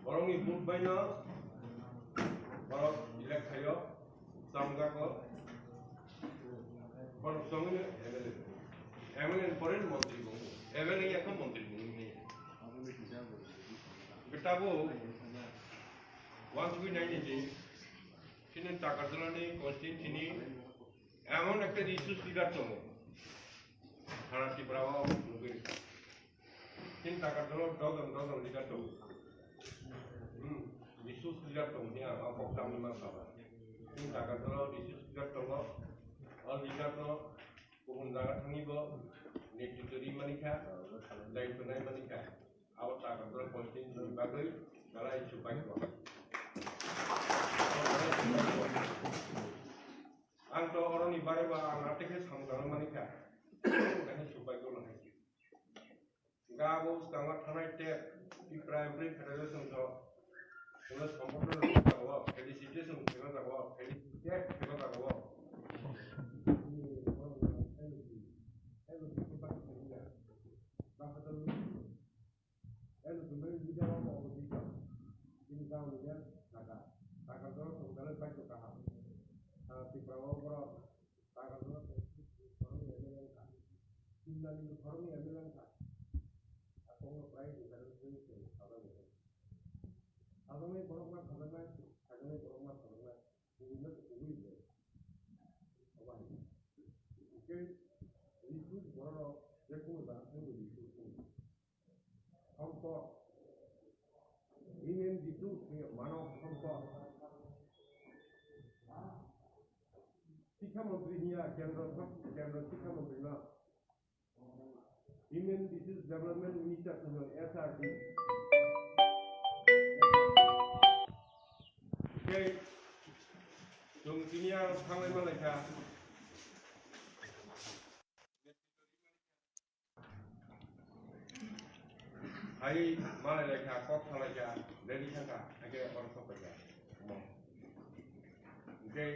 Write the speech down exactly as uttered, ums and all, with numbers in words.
Borokni vote baino borok elect khaio, chamjago. Borok chongwino M L A. M L A ni pore montri bo. M L A yakho montri bo. Betabo wansugwi naini di. Chini Takarjala ni constituency ni emon ekta resource leader tongo. Sara Tripura o nugwi. Chini Takarjala o dojon dojon leader tongo. Hmm, resource leader tongo, ya, o kok tamni ma saba. Chini Takarjala o resource leader tongo. O leader no kubun jaga thangwi bo netritw ri mani kha, daitw nai mani kha. Abo Takarjala constituency ni bagwi belai subaikho. Ang to oroni bare ba ang atekhe samung tangwi mani kha. Belai subaikho no hai. Ga bo swkango thanai tep Tipra Employee Federation to. Sino sambuto no jago, felicitation sino jago, felicitate sino jago. Eno tumai leader of opposition. Chini gaon leader Dhaka. Dhaka jora tongthai bai to kaham. Sara Tripura o borok Dhaka jora tongthai borok M L A wngkha. Chini nani borok M L A wngkha. Aswkno prai Dhaka jora tongthai sajagwi. Sajaknai borok ma sajaknai, sajaknai borok ma sajaknai. Kubui no kubui le. Obo hai. Hwnkhe resource borok rok je kunu jaga thangwi resource wngkha. Sompod, human resource ni mano sompod. Sikha montri hiya kendro, kendro sikha montri no. Human Resource Development Minister song S R D. Tei chwng tini ang thanglai manlai kha. Hai malai lai kha, kok salai kha, ready thang kha, hai khe oro sok pai kha. Hwnkhe